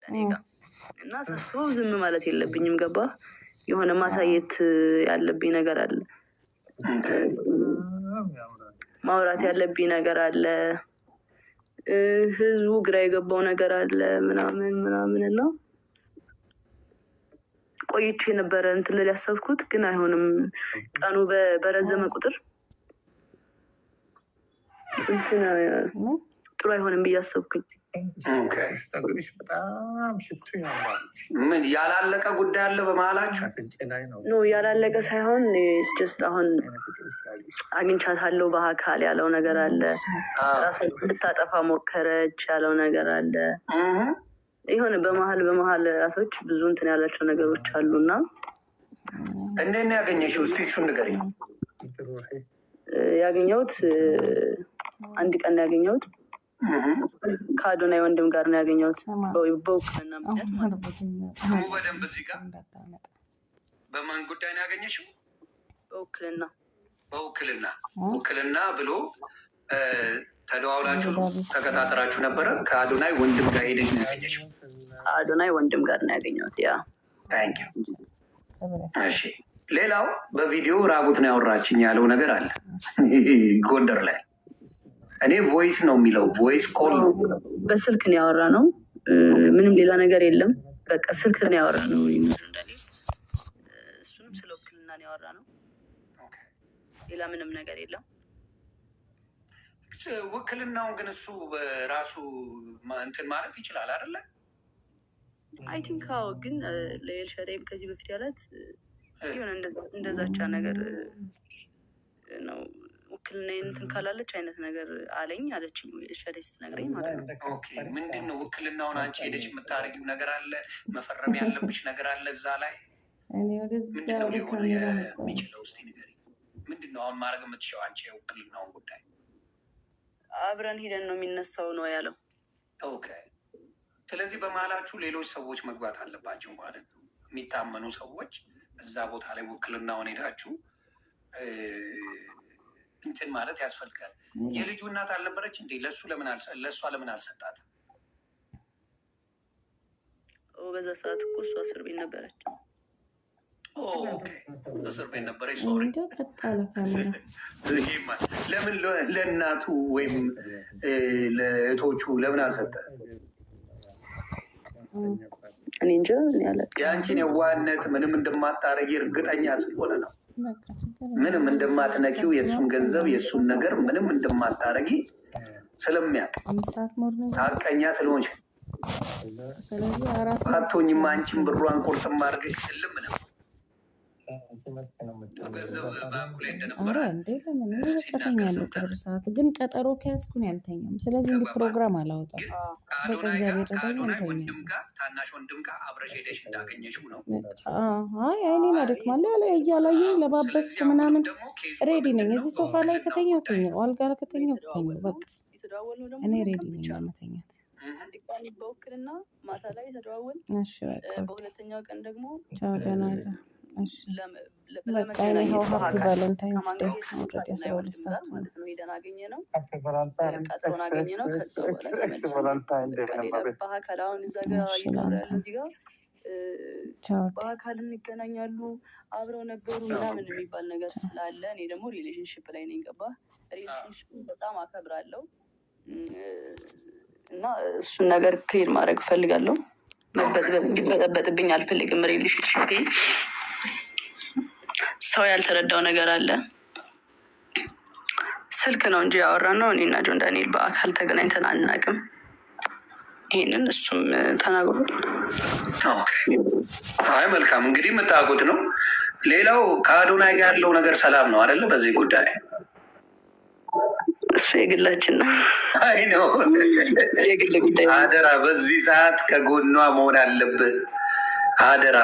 እኔ ጋር እና ሳስበው ዝም ማለት የለብኝም። ገባ? የሆነ ማሳየት ያለብኝ ነገር አለ፣ ማውራት ያለብኝ ነገር አለ፣ ህዝቡ ግራ የገባው ነገር አለ ምናምን ምናምን። እና ቆይቼ የነበረ እንትን ልል ያሰብኩት ግን አይሆንም። ቀኑ በረዘመ ቁጥር እንትን ጥሩ አይሆንም ብዬ አሰብኩኝ። ምን ያላለቀ ጉዳይ አለ በመሀላችሁ? No፣ ያላለቀ ሳይሆን just አሁን አግኝቻታለሁ በአካል ያለው ነገር አለ። ራሷን ልታጠፋ ሞከረች ያለው ነገር አለ። የሆነ በመሀል በመሀል ራሶች ብዙ እንትን ያላቸው ነገሮች አሉና። እንዴት ነው ያገኘሽው? እስኪ እሱን ንገሪኝ። ያገኘሁት አንድ ቀን ነው ያገኘሁት። ከአዶናይ ወንድም ጋር ነው ያገኘሁት፣ በውክልና ምክንያት ማለት ነው። ስሙ በደንብ እዚህ ጋር በማን ጉዳይ ነው ያገኘሽው? በውክልና። በውክልና። ውክልና ብሎ ተደዋውላችሁ ተቀጣጥራችሁ ነበረ። ከአዶናይ ወንድም ጋር ሄደሽ ነው ያገኘሽው? ከአዶናይ ወንድም ጋር ነው ያገኘሁት። Yeah. Thank you። እሺ፣ ሌላው በቪዲዮ ራቁት ነው ያወራችኝ ያለው ነገር አለ ጎንደር ላይ። እኔ voice ነው የሚለው፣ voice call ነው። በስልክ ነው ያወራነው። ምንም ሌላ ነገር የለም። በቃ ስልክ ነው ያወራነው። እንደኔ እሱንም ስለ ውክልና ነው ያወራነው። ሌላ ምንም ነገር የለም። ውክልናውን ግን እሱ በራሱ እንትን ማለት ይችላል አይደለ? I think አዎ። ግን ለኤልሻዳይም ከዚህ በፊት ያላት የሆነ እንደዛቻ ነገር ነው። ውክልና እንትን ካላለች አይነት ነገር አለኝ አለችኝ ኤልሻዳይ ስትነግረኝ ማለት ነው። Okay፣ ምንድን ነው ውክልናውን አንቺ ሄደሽ የምታደርጊው ነገር አለ? መፈረም ያለብሽ ነገር አለ እዛ ላይ? ምንድን ነው ሊሆን የሚችለው? እስኪ ንገሪኝ። ምንድን ነው አሁን ማድረግ የምትችው አንቺ የውክልናውን ጉዳይ? አብረን ሂደን ነው የሚነሳው ነው ያለው። Okay። ስለዚህ በመሀላችሁ ሌሎች ሰዎች መግባት አለባቸው ማለት ነው። የሚታመኑ ሰዎች እዛ ቦታ ላይ ውክልናውን ሄዳችሁ እንትን ማለት ያስፈልጋል። የልጁ እናት አልነበረች እንዴ? ለእሱ ለምን ለእሷ ለምን አልሰጣትም? በዛ ሰዓት እኮ እሷ እስር ቤት ነበረች። Okay፣ እስር ቤት ነበረች። Sorry። ለምን ለእናቱ ወይም ለእህቶቹ ለምን አልሰጠ? እኔ እንጃ፣ እኔ አላውቅም። የአንቺን የዋህነት ምንም እንደማታረጊ እርግጠኛ ስለሆነ ነው። ምንም እንደማትነኪው፣ የእሱን ገንዘብ የእሱን ነገር ምንም እንደማታረጊ ስለሚያውቅ፣ ሀቀኛ ስለሆንሽ። አቶኝማ አንቺን ብሯን ቁርጥም አድርገሽ እልም ነው። ገንዘብ ባንኩ ላይ እንደነበረ እንዴ ለምን እተኛለሁ? ቅርብ ሰዓት ግን ቀጠሮ ከያዝኩን ያልተኛም። ስለዚህ እንዲህ ፕሮግራም አላወጣም። ግን በቃ ከአዶናይ ጋር እግዚአብሔር ረዳኝ፣ ከአዶናይ አልተኛም። ወንድም ጋር፣ ታናሽ ወንድም ጋር አብረሽ ሄደሽ እንዳገኘሽው ነው። አይ አይኔን አደክማለሁ እያላየኝ ለባበስኩ ስለዚህ አሁንም ምናምን ደግሞ case ኡ ready ነኝ። በምንድን ነው? እዚህ ሶፋ ላይ በውክልናው ከተኛው ጉዳይ ነው። ተኛው፣ አልጋ ላይ ከተኛው ተኛው። በቃ የተደዋወልነው ደግሞ እኔ ሁለት ready ቀን ነኝ ብቻ ነው። ለመተኛት። አንድ ቀን በውክልና ማታ ላይ ተደዋወል። እሺ በቃ። በሁለተኛው ቀን ደግሞ ቻው፣ ደህና እደር። እሺ በቃ። ለመገናኘት Anyhow happy በአካል Valentine's ከማን Day። ጋር? Already ከአዶናይ 12 ወንድም ሰዓት ጋር ነው። ማለት ነው። ሄደን አገኘነው፣ ቀጥሮን አገኘነው። ከዛ በኋላ ተመልሰን በቃ ሌላ በአካል አሁን እዛ ጋር እሺ እየተወራ ላንተ ያለው እዚህ ጋር ቻው። በአካል እንገናኛሉ፣ አብረው ነበሩ ምናምን የሚባል ነገር ስላለ እኔ ደግሞ relationship ላይ ነኝ። ገባ? Relationship በጣም አከብራለሁ እና እሱን ነገር clear ማድረግ እፈልጋለሁ። እንዲበጠበጥብኝ አልፈልግም። Relationship ሰው ያልተረዳው ነገር አለ። ስልክ ነው እንጂ ያወራነው እኔና ጆን ዳንኤል በአካል ተገናኝተን አናውቅም። ይሄንን እሱም ተናግሯል። Okay። አይ መልካም፣ እንግዲህ የምታውቁት ነው። ሌላው ከአዶናይ ጋር ያለው ነገር ሰላም ነው አይደለ? በዚህ ጉዳይ? እሱ የግላችን ነው፣ አይ ነው። የግል ጉዳይ ነው። አደራ፣ በዚህ ሰዓት ከጎኗ መሆን አለብህ፣ አደራ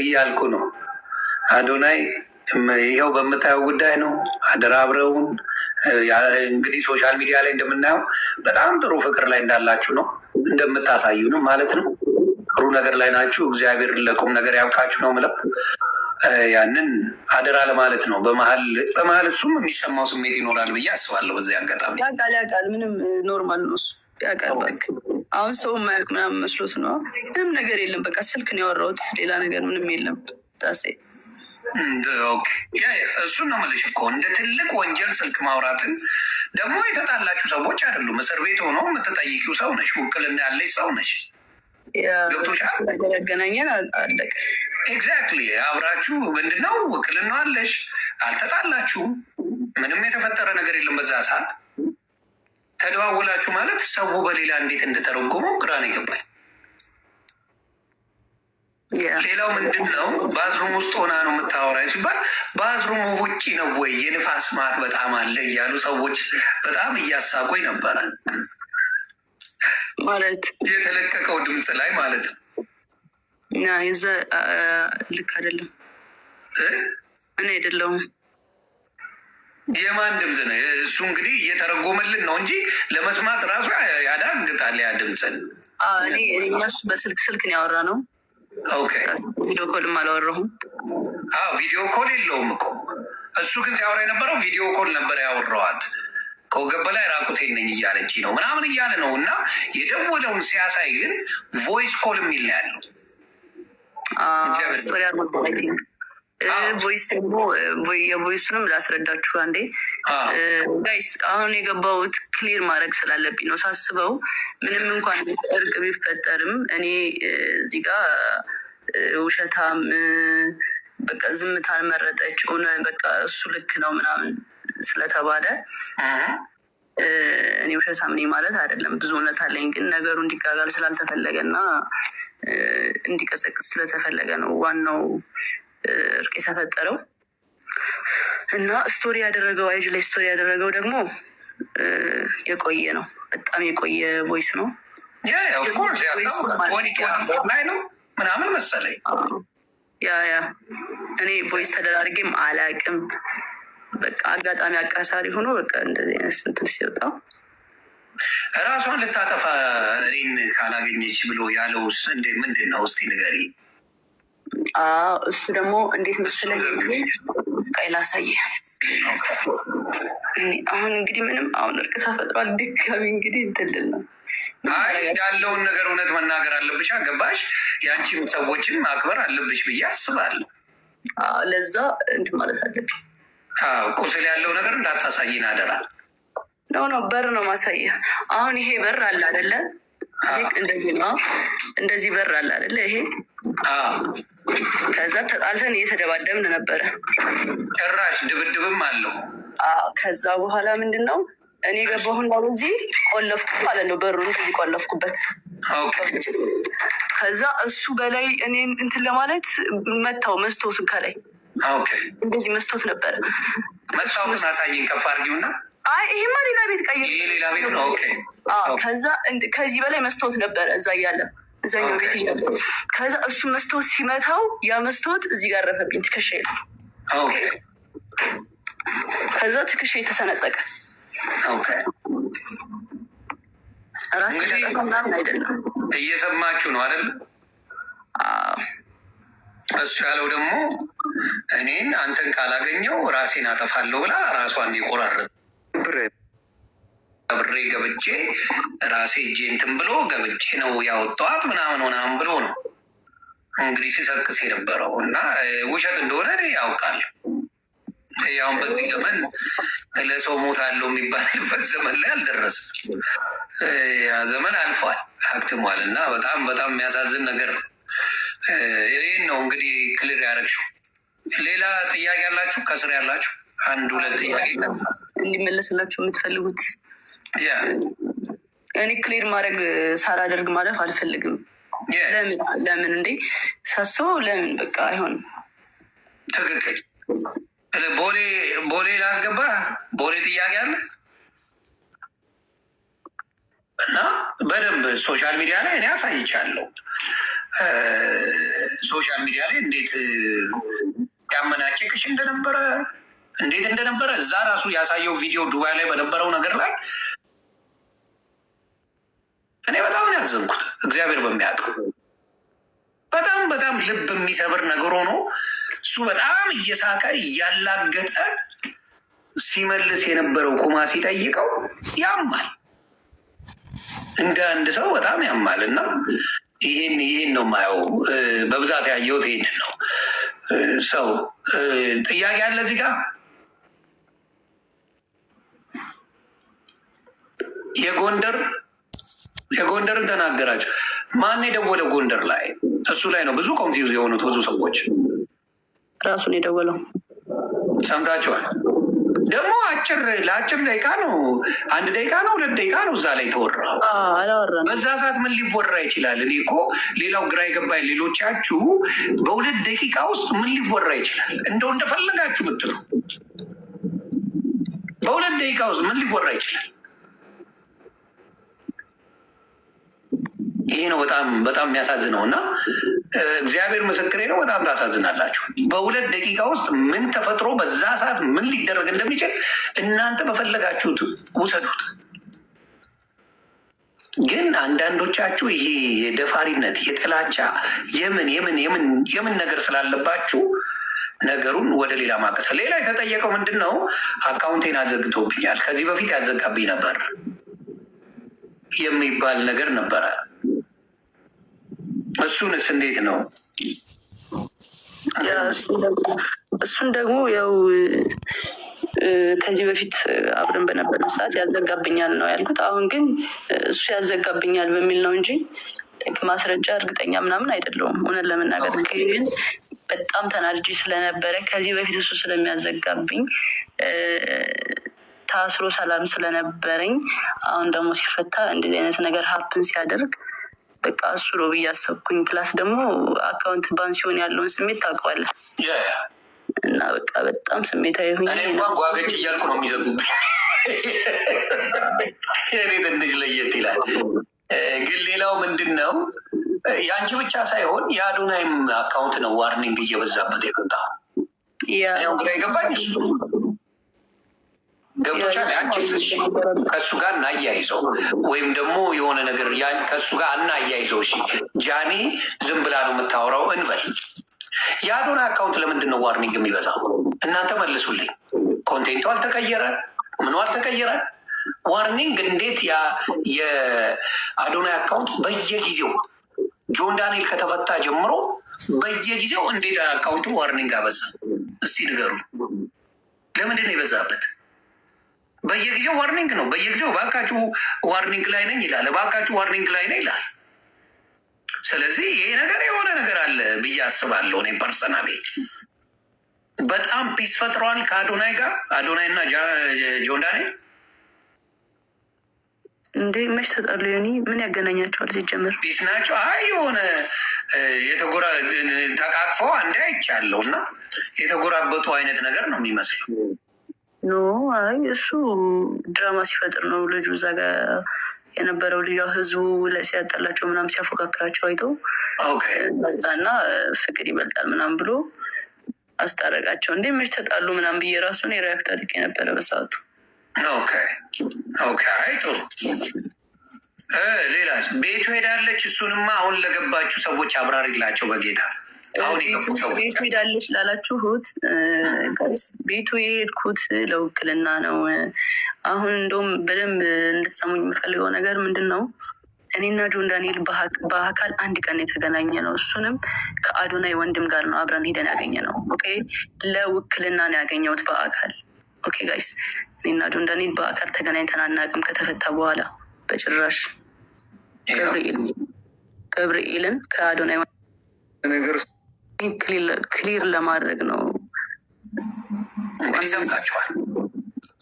እያልኩ ነው። አዶናይ ይኸው በምታየው ጉዳይ ነው። አደራ አብረውን እንግዲህ social media ላይ እንደምናየው በጣም ጥሩ ፍቅር ላይ እንዳላችሁ ነው፣ እንደምታሳዩ ነው ማለት ነው። ጥሩ ነገር ላይ ናችሁ። እግዚአብሔር ለቁም ነገር ያብቃችሁ ነው ምለው። ያንን አደራ ለማለት ነው። በመሀል በመሀል እሱም የሚሰማው ስሜት ይኖራል ብዬ አስባለሁ። በዚህ አጋጣሚ ያውቃል ያውቃል። ምንም normal ነው እሱ፣ ያውቃል። እባክህ። አሁን ሰው የማያውቅ ምናምን መስሎት ነው። ምንም ነገር የለም። በቃ ስልክ ነው ያወራሁት፣ ሌላ ነገር ምንም የለም። That's it። Okay፣ yeah፣ እሱን ነው የምልሽ እኮ፣ እንደ ትልቅ ወንጀል ስልክ ማውራትን ደግሞ የተጣላችሁ ሰዎች አይደሉም። እስር ቤት ሆኖ የምትጠይቂው ሰው ነሽ፣ ውክልና ያለሽ ሰው ነሽ። ገብቶሻል? ነገር ያገናኘን አለቀ። Exactly፣ አብራችሁ ምንድነው ውክልና አለሽ፣ አልተጣላችሁም። ምንም የተፈጠረ ነገር የለም። በዛ ሰዓት ተደዋውላችሁ ማለት ሰው በሌላ እንዴት እንደተረጎመው ግራ ነው የገባኝ። ሌላው ምንድን ነው፣ bathroom ውስጥ ሆና ነው የምታወራኝ ሲባል bathroom ኡ ውጭ ነው ወይ፣ የንፋስ ማት በጣም አለ እያሉ ሰዎች በጣም እያሳቆኝ ነበረ። ማለት የተለቀቀው ድምፅ ላይ ማለት ነው። እና የዛ ልክ አይደለም። እ? እኔ አይደለሁም። የማን ድምፅ ነው እሱ? እንግዲህ እየተረጎመልን ነው እንጂ ለመስማት ራሱ ያዳግታል ያ ድምፅን። እኔ እኛ እሱ በስልክ ስልክ ነው ያወራነው። Video call ም አላወራሁም። አዎ፣ video call የለውም እኮ። እሱ ግን ሲያወራ የነበረው video call ነበር ያወራዋት። ከወገብ በላይ ራቁቴን ነኝ እያለች ነው ምናምን እያለ ነው፣ እና የደወለውን ሲያሳይ ግን voice call የሚል ነው ያለው። Story አድርጎ I think voice ደግሞ የ voice ኡንም ላስረዳችሁ አንዴ guys። አሁን የገባሁት clear ማድረግ ስላለብኝ ነው። ሳስበው ምንም እንኳን እርቅ ቢፈጠርም እኔ እዚህ ጋር ውሸታም፣ በቃ ዝምታን መረጠች፣ ሆነ በቃ እሱ ልክ ነው ምናምን ስለተባለ እኔ ውሸታም ነኝ ማለት አይደለም። ብዙ እውነት አለኝ፣ ግን ነገሩ እንዲጋጋል ስላልተፈለገ እና እንዲቀሰቅስ ስለተፈለገ ነው ዋናው እርቅ የተፈጠረው። እና story ያደረገው፣ IG ላይ story ያደረገው ደግሞ የቆየ ነው። በጣም የቆየ voice ነው። Of course ላይ ነው ምናምን መሰለኝ። Yeah፣ እኔ voice ተደራርጌም አላቅም። በቃ አጋጣሚ አቃሳሪ ሆኖ በቃ እንደዚህ አይነት እንትን ሲወጣ ራሷን ልታጠፋ እኔን ካላገኘች ብሎ ያለውስ እንደ ምንድን ነው? እስቲ ንገሪ። እሱ ደግሞ እንዴት መሰለኝ፣ ቆይ ላሳየህ። አሁን እንግዲህ ምንም አሁን እርቅ ተፈጥሯል። ድጋሚ እንግዲህ እንትን ልል ነው። አይ፣ ያለውን ነገር እውነት መናገር አለብሽ። ገባሽ? የአንቺም ሰዎችን ማክበር አለብሽ ብዬ አስባለሁ። ለዛ እንትን ማለት አለብኝ። ቁስል ያለው ነገር እንዳታሳይን አደራ። No, no፣ በር ነው ማሳየ። አሁን ይሄ በር አለ አይደለ? እንደዚህ ነው። እንደዚህ በር አለ አይደለ? ይሄ ከዛ ተጣልተን እየተደባደብን ነበረ። ጭራሽ ድብድብም አለው። ከዛ በኋላ ምንድን ነው፣ እኔ ገባሁና በዚህ ቆለፍኩ ማለት ነው። በሩን እንደዚህ ቆለፍኩበት። ከዛ እሱ በላይ እኔን እንትን ለማለት መታው መስታወቱን ከላይ፣ እንደዚህ መስታወት ነበረ። መስታወቱን አሳይን፣ ከፍ አድርጊውና። አይ፣ ይሄማ ሌላ ቤት ቀይር። ይሄ ሌላ ቤት ነው። Okay። ከዛ ከዚህ በላይ መስታወት ነበረ እዛ እያለ፣ እዛኛው ቤት እያለ። ከዛ እሱ መስታወት ሲመታው ያ መስታወት እዚህ ጋር አረፈብኝ ትከሻዬ ላይ። ከዛ ትከሻዬ ተሰነጠቀ። ራሴ ምናምን አይደለም። እየሰማችሁ ነው አይደል? እሱ ያለው ደግሞ እኔን አንተን ካላገኘው ራሴን አጠፋለሁ ብላ ራሷን የቆራረጥ ብሬ ገብቼ ራሴ እጄ እንትን ብሎ ገብቼ ነው ያወጣኋት ምናምን ምናምን ብሎ ነው እንግዲህ ሲሰክስ የነበረው፣ እና ውሸት እንደሆነ እኔ ያውቃል። ያሁን በዚህ ዘመን ለሰው ሞት አለው የሚባልበት ዘመን ላይ አልደረስም። ያ ዘመን አልፏል፣ አክትሟል። እና በጣም በጣም የሚያሳዝን ነገር ነው። ይህን ነው እንግዲህ clear ያደረግሽው። ሌላ ጥያቄ ያላችሁ፣ ከስር ያላችሁ አንድ ሁለት ጥያቄ እንዲመለስላችሁ የምትፈልጉት? እኔ clear ማድረግ ሳላደርግ ማለፍ አልፈልግም። ለምን ለምን እንዴ ሳስበው ለምን በቃ አይሆንም። ትክክል። ቦሌ፣ ቦሌ ላስገባ። ቦሌ ጥያቄ አለ፣ እና በደንብ social media ላይ እኔ አሳይቻለሁ። Social media ላይ እንዴት ያመናጭቅሽ እንደነበረ፣ እንዴት እንደነበረ እዛ ራሱ ያሳየው ቪዲዮ ዱባይ ላይ በነበረው ነገር ላይ እኔ በጣም ነው ያዘንኩት። እግዚአብሔር በሚያውቀው በጣም በጣም ልብ የሚሰብር ነገር ሆኖ እሱ በጣም እየሳቀ እያላገጠ ሲመልስ የነበረው ኩማ ሲጠይቀው ያማል። እንደ አንድ ሰው በጣም ያማል። እና ይሄን ነው የማየው፣ በብዛት ያየሁት ይሄንን ነው። ሰው ጥያቄ አለ እዚህ ጋር? የጎንደርን ተናገራቸው። ማን የደወለ ጎንደር ላይ? እሱ ላይ ነው ብዙ confuse የሆኑት ብዙ ሰዎች። ራሱን የደወለው ሰምታችኋል። ደግሞ ለአጭር ደቂቃ ነው፣ 1 ደቂቃ ነው፣ 2 ደቂቃ ነው እዛ ላይ ተወራው። አላወራንም። በዛ ሰዓት ምን ሊወራ ይችላል? እኔ እኮ ሌላው ግራ የገባኝ ሌሎቻችሁ በ2 ደቂቃ ውስጥ ምን ሊወራ ይችላል? እንደው እንደፈለጋችሁ ብትሉ በ2 ደቂቃ ውስጥ ምን ሊወራ ይችላል? ይሄ ነው በጣም በጣም የሚያሳዝነው። እና እግዚአብሔር ምስክሬ ነው፣ በጣም ታሳዝናላችሁ። በ2 ደቂቃ ውስጥ ምን ተፈጥሮ በዛ ሰዓት ምን ሊደረግ እንደሚችል እናንተ በፈለጋችሁት ውሰዱት። ግን አንዳንዶቻችሁ ይሄ የደፋሪነት የጥላቻ የምን የምን የምን የምን ነገር ስላለባችሁ ነገሩን ወደ ሌላ ማቀሰ። ሌላ የተጠየቀው ምንድን ነው? Account ኤን አዘግቶብኛል፣ ከዚህ በፊት ያዘጋብኝ ነበር የሚባል ነገር ነበረ። እሱንስ እንዴት ነው? እሱን ደግሞ ያው ከዚህ በፊት አብረን በነበረን ሰዓት ያዘጋብኛል ነው ያልኩት። አሁን ግን እሱ ያዘጋብኛል በሚል ነው እንጂ ማስረጃ እርግጠኛ ምናምን አይደለሁም። እውነት ለመናገር ግን በጣም ተናድጄ ስለነበረ ከዚህ በፊት እሱ ስለሚያዘጋብኝ ታስሮ ሰላም ስለነበረኝ አሁን ደግሞ ሲፈታ እንደዚህ አይነት ነገር happen ሲያደርግ በቃ እሱ ነው ብዬ አሰብኩኝ። Plus ደግሞ account ban ሲሆን ያለውን ስሜት ታውቀዋለህ። እና በቃ በጣም ስሜታዊ ሆኜ እኔ እንኳን ጓገጭ እያልኩ ነው የሚዘጉብኝ። የእኔ ትንሽ ለየት ይላል። ግን ሌላው ምንድን ነው የአንቺ ብቻ ሳይሆን የአዶናይም account ነው warning እየበዛበት የመጣው። ያው ግራ የገባኝ እሱ ገብቶሻል። አንቺስ ከእሱ ጋር እናያይዘው ወይም ደግሞ የሆነ ነገር ከእሱ ጋር እናያይዘው። እሺ ጃኒ ዝም ብላ ነው የምታወራው እንበል። የአዶናይ account ለምንድን ነው warning የሚበዛው? እናንተ መልሱልኝ። Content ኡ አልተቀየረ፣ ምኑ አልተቀየረ። Warning እንዴት የአዶናይ account በየጊዜው ጆን ዳንኤል ከተፈታ ጀምሮ በየጊዜው እንዴት account ኡ warning አበዛ? እስቲ ንገሩ። ለምንድን ነው የበዛበት? በየጊዜው warning ነው። በየጊዜው እባካችሁ warning ላይ ነኝ ይላል። እባካችሁ warning ላይ ነኝ ይላል። ስለዚህ ይሄ ነገር የሆነ ነገር አለ ብዬ አስባለሁ። እኔ personally በጣም peace ፈጥረዋል ከአዶናይ ጋር። አዶናይ እና ጆን ዳንኤል እንዴ መች ተጣሉ? ዮኒ ምን ያገናኛቸዋል ሲጀምር? Peace ናቸው። አይ የሆነ የተጎራ ተቃቅፈው አንዴ አይቻለሁ እና የተጎራበጡ አይነት ነገር ነው የሚመስለው። No አይ እሱ ድራማ ሲፈጥር ነው ልጁ። እዛ ጋር የነበረው ልጅ ህዝቡ ሲያጣላቸው ምናምን ሲያፎካክራቸው አይቶ መጣና ፍቅር ይበልጣል ምናምን ብሎ አስታረቃቸው። እንዴ መች ተጣሉ ምናምን ብዬ ራሱን የ react አድርጌ ነበረ በሰዓቱ። Okay okay። አይ ጥሩ። ሌላስ ቤቱ ሄዳለች። እሱንማ አሁን ለገባችሁ ሰዎች አብራሪላቸው በጌታ። አሁን የገቡ ሰዎች ቤቱ ሄዳለች ላላችሁት guys ቤቱ የሄድኩት ለውክልና ነው። አሁን እንደውም በደንብ እንድትሰሙኝ የምፈልገው ነገር ምንድን ነው፣ እኔና ጆን ዳንኤል በአካል አንድ ቀን የተገናኘ ነው። እሱንም ከአዶናይ ወንድም ጋር ነው አብረን ሄደን ያገኘ ነው። Okay ለውክልና ነው ያገኘሁት በአካል። Okay guys እኔና ጆን ዳንኤል በአካል ተገናኝተን አናውቅም ከተፈታ በኋላ በጭራሽ። ገብርኤልን ከአዶናይ ነገር clear ለማድረግ ነው እንግዲህ ሰምታችኋል።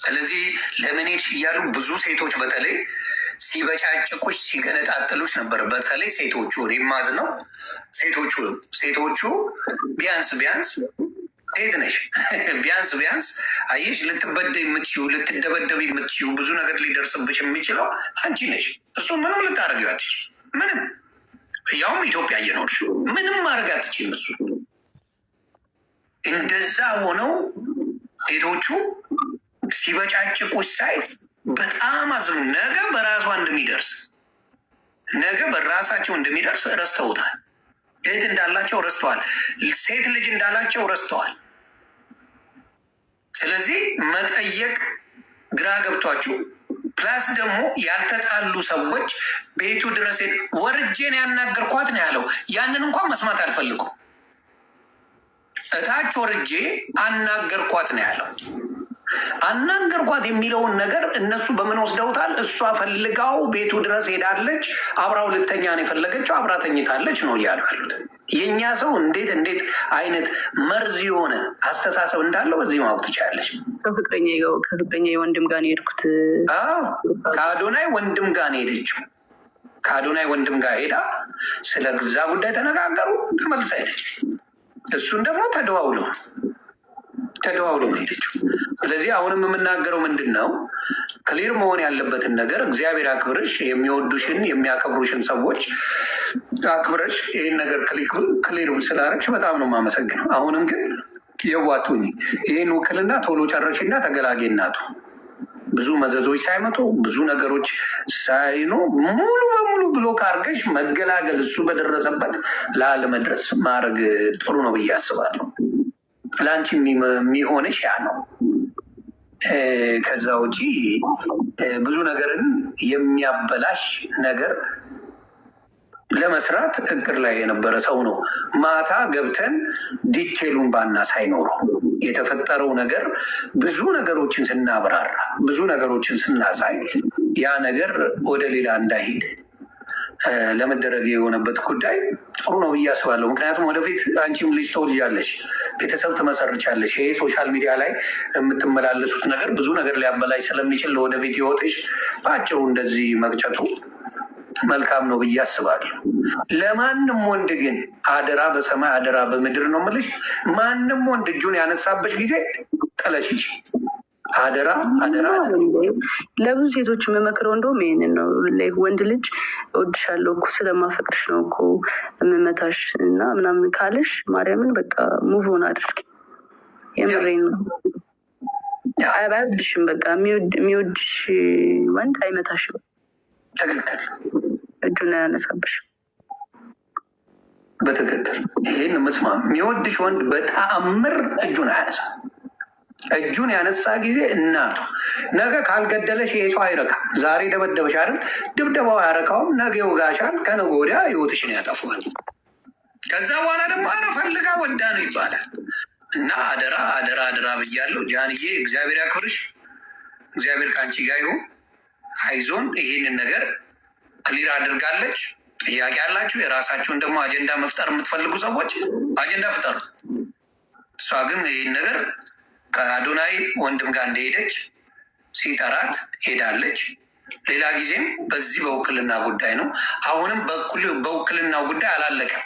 ስለዚህ ለምን ሄድሽ እያሉ ብዙ ሴቶች በተለይ ሲበጫጭቁሽ ሲገነጣጥሉሽ ነበር። በተለይ ሴቶቹ ሪማዝ ነው ሴቶቹ ቢያንስ ቢያንስ ሴት ነሽ ቢያንስ ቢያንስ አየሽ ልትበደይ የምትችይው ልትደበደብ የምትችይው ብዙ ነገር ሊደርስብሽ የሚችለው አንቺ ነሽ። እሱ ምንም ልታደርጊው አትችይም። ምንም ያውም ኢትዮጵያ እየኖርሽ ምንም ማድረግ አትችይም። እሱ እንደዛ ሆነው ሴቶቹ ሲበጫጭቁሽ ሳይ በጣም አዝኑ። ነገ በራሷ እንደሚደርስ ነገ በራሳቸው እንደሚደርስ ረስተውታል። እህት እንዳላቸው ረስተዋል። ሴት ልጅ እንዳላቸው ረስተዋል። ስለዚህ መጠየቅ ግራ ገብቷችሁ Plus ደግሞ ያልተጣሉ ሰዎች ቤቱ ድረስ ወርጄን ያናገርኳት ነው ያለው። ያንን እንኳን መስማት አልፈልጉም። እታች ወርጄ አናገርኳት ነው ያለው። አናገርኳት የሚለውን ነገር እነሱ በምን ወስደውታል? እሷ ፈልጋው ቤቱ ድረስ ሄዳለች፣ አብራው ልተኛ ነው የፈለገችው፣ አብራ ተኝታለች ነው እያሉ ያሉት። የእኛ ሰው እንዴት እንዴት አይነት መርዝ የሆነ አስተሳሰብ እንዳለው በዚህ ማወቅ ትችላለች። ከፍቅረኛ ወንድም ጋር ነው የሄድኩት። ከአዶናይ ወንድም ጋር ነው የሄደችው። ከአዶናይ ወንድም ጋር ሄዳ ስለ ግዛ ጉዳይ ተነጋገሩ፣ ተመልሳ ሄደች። እሱን ደግሞ ተደዋውለው ተደዋውለው ነው ሄደችው። ስለዚህ አሁንም የምናገረው ምንድን ነው፣ clear መሆን ያለበትን ነገር እግዚአብሔር አክብርሽ፣ የሚወዱሽን የሚያከብሩሽን ሰዎች አክብረሽ ይህን ነገር clear ስላደረግሽ በጣም ነው የማመሰግነው። አሁንም ግን የዋቱኝ ይህን ውክልና ቶሎ ጨረሽና ተገላጌ እናቱ ብዙ መዘዞች ሳይመጡ ብዙ ነገሮች ሳይኖ ሙሉ በሙሉ block አድርገሽ መገላገል እሱ በደረሰበት ላለመድረስ ማድረግ ጥሩ ነው ብዬ አስባለሁ። ለአንቺ የሚሆንሽ ያ ነው። ከዛ ውጪ ብዙ ነገርን የሚያበላሽ ነገር ለመስራት እቅድ ላይ የነበረ ሰው ነው። ማታ ገብተን detail ኡን ባናሳይ ኖሮ የተፈጠረው ነገር ብዙ ነገሮችን ስናብራራ ብዙ ነገሮችን ስናሳይ ያ ነገር ወደ ሌላ እንዳይሄድ ለመደረግ የሆነበት ጉዳይ ጥሩ ነው ብዬ አስባለሁ። ምክንያቱም ወደፊት አንቺም ልጅ ትወልጃለሽ፣ ቤተሰብ ትመሰርቻለሽ። ይሄ social media ላይ የምትመላለሱት ነገር ብዙ ነገር ሊያበላሽ ስለሚችል ለወደፊት ህይወትሽ በአጭሩ እንደዚህ መቅጨቱ መልካም ነው ብዬ አስባለሁ። ለማንም ወንድ ግን አደራ በሰማይ አደራ በምድር ነው የምልሽ። ማንም ወንድ እጁን ያነሳበሽ ጊዜ ጥለሽ ሂጂ። አደራ አደራ። ለብዙ ሴቶች የምመክረው እንደውም ይሄንን ነው። ወንድ ልጅ እወድሻለሁ እኮ ስለማፈቅርሽ ነው እኮ የምመታሽ እና ምናምን ካለሽ ማርያምን በቃ move on አድርጊ። የምሬን ነው። አይወድሽም። በቃ የሚወድሽ ወንድ አይመታሽም። ትክክል። እጁን አያነሳብሽም። በትክክል ይሄን መስማ የሚወድሽ ወንድ በተአምር እጁን አያነሳ። እጁን ያነሳ ጊዜ እናቱ ነገ ካልገደለሽ ይሄ ሰው አይረካም። ዛሬ ደበደበሽ አይደል? ድብደባው አያረካውም። ነገ ይወጋሻል። ከነገ ወዲያ ህይወትሽን ያጠፋል። ከዛ በኋላ ደግሞ ኧረ ፈልጋ ወዳ ነው ይባላል። እና አደራ አደራ አደራ ብያለሁ። ጃንዬ እግዚአብሔር ያክብርሽ። እግዚአብሔር ከአንቺ ጋር ይሁን። አይዞን። ይሄንን ነገር clear አድርጋለች። ጥያቄ ያላችሁ የራሳችሁን ደግሞ አጀንዳ መፍጠር የምትፈልጉ ሰዎች አጀንዳ ፍጠሩ። እሷ ግን ይህን ነገር ከአዶናይ ወንድም ጋር እንደሄደች ሲጠራት ሄዳለች። ሌላ ጊዜም በዚህ በውክልና ጉዳይ ነው። አሁንም በውክልናው ጉዳይ አላለቀም።